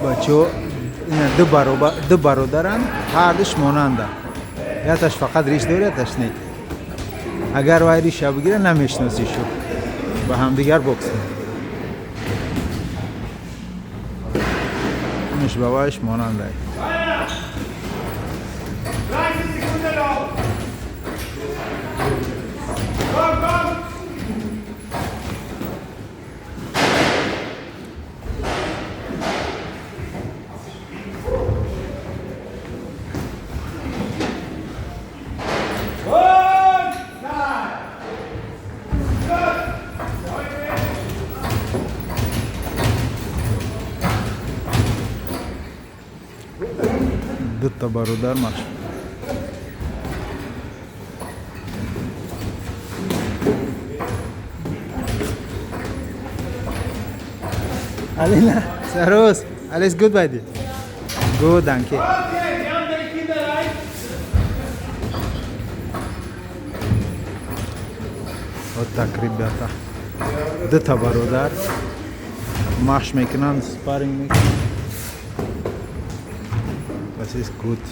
Бачаҳо, ина ду бародаранд, ҳардуш монанда. Яташ фақат риш дори, яташ не. Агар вай риша бигира, намешиносишу. Ба ҳамдигар бокс. Инаш ба вайш монандай. 30 Sekunden noch. Komm, komm. Und nein. Schluss. Für heute. Дута бародар маш. Alina, servus. Alles gut bei dir? Gut, danke. Okay, die anderen Kinder rein. Вот так, ребята. Дута бародар машқ мекунанд, спарринг мекунанд. Das ist gut.